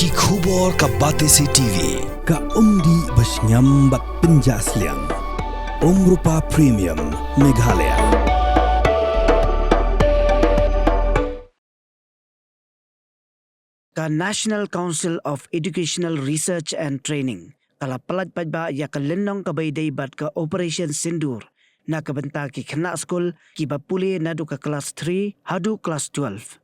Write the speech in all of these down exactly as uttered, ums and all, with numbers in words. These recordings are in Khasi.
Ki khubor ka Batesi T V, ka umdih ba shngiam bad pynjah sliang. Umrupa Premium, Meghalaya. Ka National Council of Educational Research and Training ka la pyllait paidbah ïa ka lynnong kaba ïadei bad ka Operation Sindoor na ka bynta ki khynnah skul kiba pule naduh ka klas three haduh klas twelve.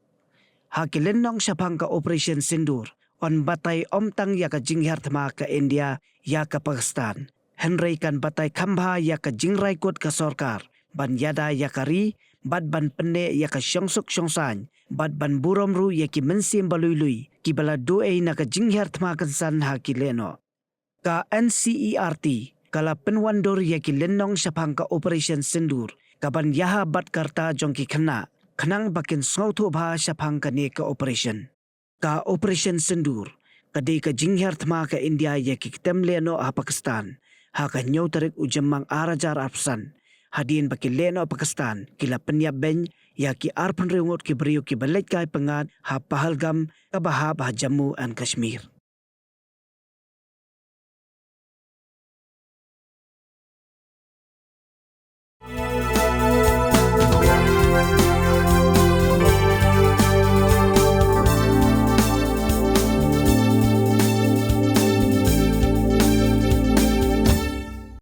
Ha ki lynnong shaphang ka Operation Sindoor yn batai ym tang ïa ka jinghiar thma ka India ïa ka Pakistan, hynrei kan batai kham bha ïa ka jingrai kut ka sorkar ban ïada ïa ka ri bad ban pynneh ïa ka shongsuk shongsaiñ bad ban burom ruh ïa ki mynsiem ba lui lui kiba la duh ei na ka jinghiar thma kynsan ha ki lehnoh. Ka N C E R T ka la pynwandur ïa ki lynnong shaphang ka Operation Sindoor kaban ïaha bad ka rta jong ki khynnah khnang ba kin sngewthuh bha shaphang kane ka operation. Ka Operation Sindoor ka dei ka jinghiar thma ka India ïa ki ktem lehnoh ha Pakistan ha ka hynñiew tarik u Jymmang ar hajar arphew san, hadien ba ki lehnoh Pakistan ki la pynïap beiñ ïa ki arphew hynriew ngut ki briew kiba leit kai pyngngad ha Pahalgam kaba hap ha Jammu and Kashmir.